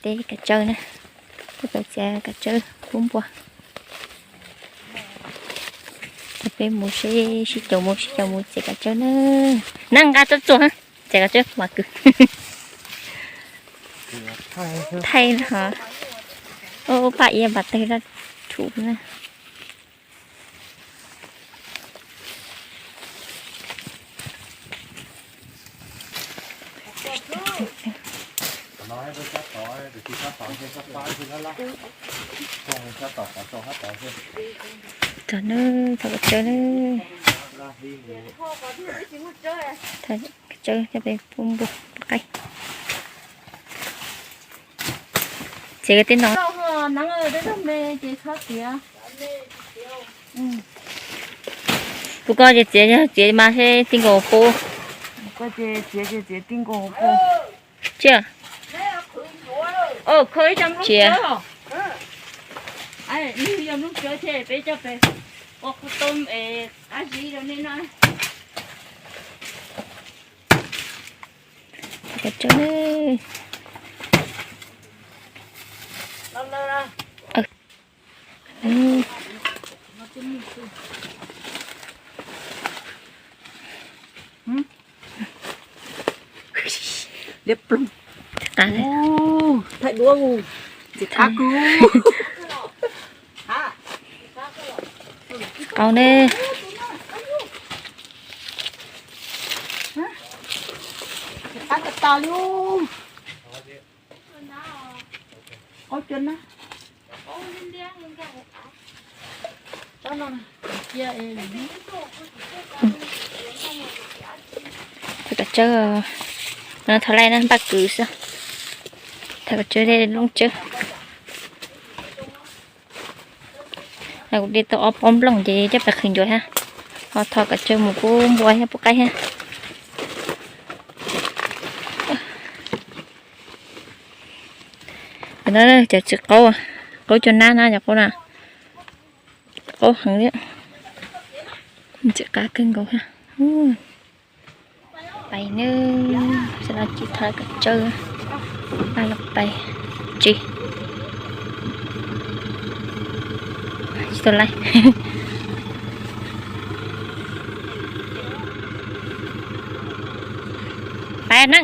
teb kav tsawb na, teb tau txiav kav tsawb pub npua. Ces peb mus seb, sib caum mus sib caum mus txiav kav tsawb na. Nab nqa txob txuas, txiav kav tsawb mas kwv. Thaij no, paj iab npam tawg dab rhuv na. Tog na, thaum kav tsawb na, kav tsawb coj peb pub npua pub qaib. Txiav tej no. Kuv koj ces txiav, txiav mas seb tij nkaus pub. Txiav, txiav. Kav tsawb. Liab ploog. Thaij duab, txiv qab kub. Qau ne. Txiv qab tas tas li. Qau cua na. Thaum kav tsawb, no thaum laij na npaj kwv xwb. Thaum kav tsawb de lub tsawb. Kuv de tau ob pob nplooj ces coj pais qhwv ncuav thiab. Ho tho kav tsawb mus pub npua thiab pub qaib thiab. Cov no cov txiv qaub, qaub cua nab na cov qaub na. Qaub heev li. Txiv qab kawg nkaus thiab. Pais nawb, sawv daws cia thov kav tsawb, pab los pais tsev. Tsis tau laij. Pais na.